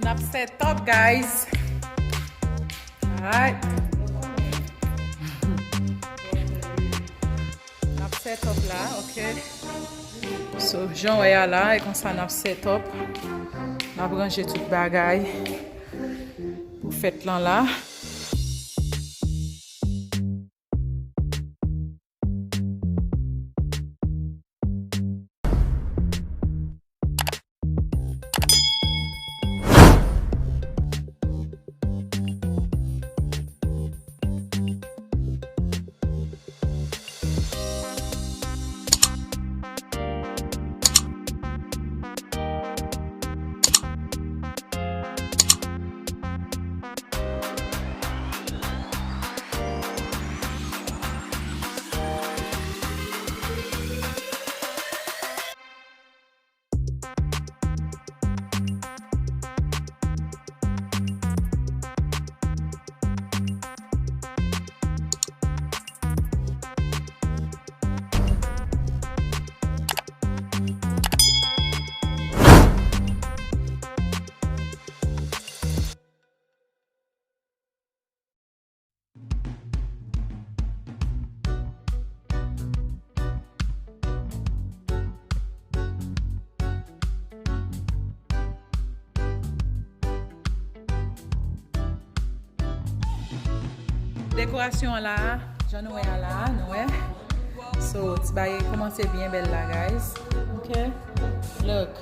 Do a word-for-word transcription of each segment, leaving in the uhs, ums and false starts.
N ap set up, guys. Alright. N ap set up la, ok. So, jan w wè a la, e konsa n ap set up. N ap ranje tout bagay pou fèt lan la. Dekorasyon an la, jan nou wè a la, nou wè. So, ti bagay kòmanse byen bèl la, guys. Ok? Look.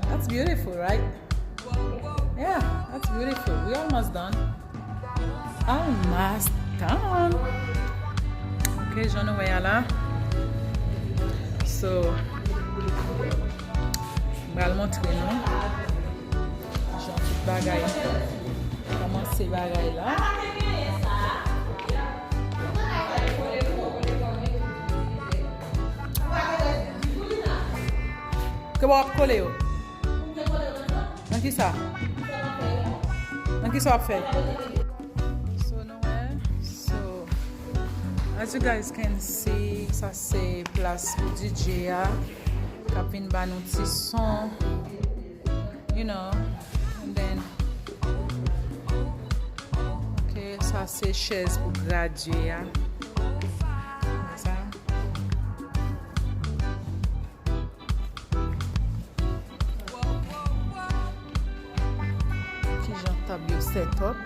That's beautiful, right? Yeah, that's beautiful. We almost done. Almost done. Ok, jan nou wè a la. So, m pral montre nou jan tout bagay kòmanse bagay la. Ke w ap kole yo? Nan ki sa? Nan ki sa w ap fè? So, nou wè, so, as you guys can see, sa se plas pou D J a, k ap vin ba nou ti son, you know, and then, ok, sa se chèz pou gradye a. Sa. Kijan tab yo set up.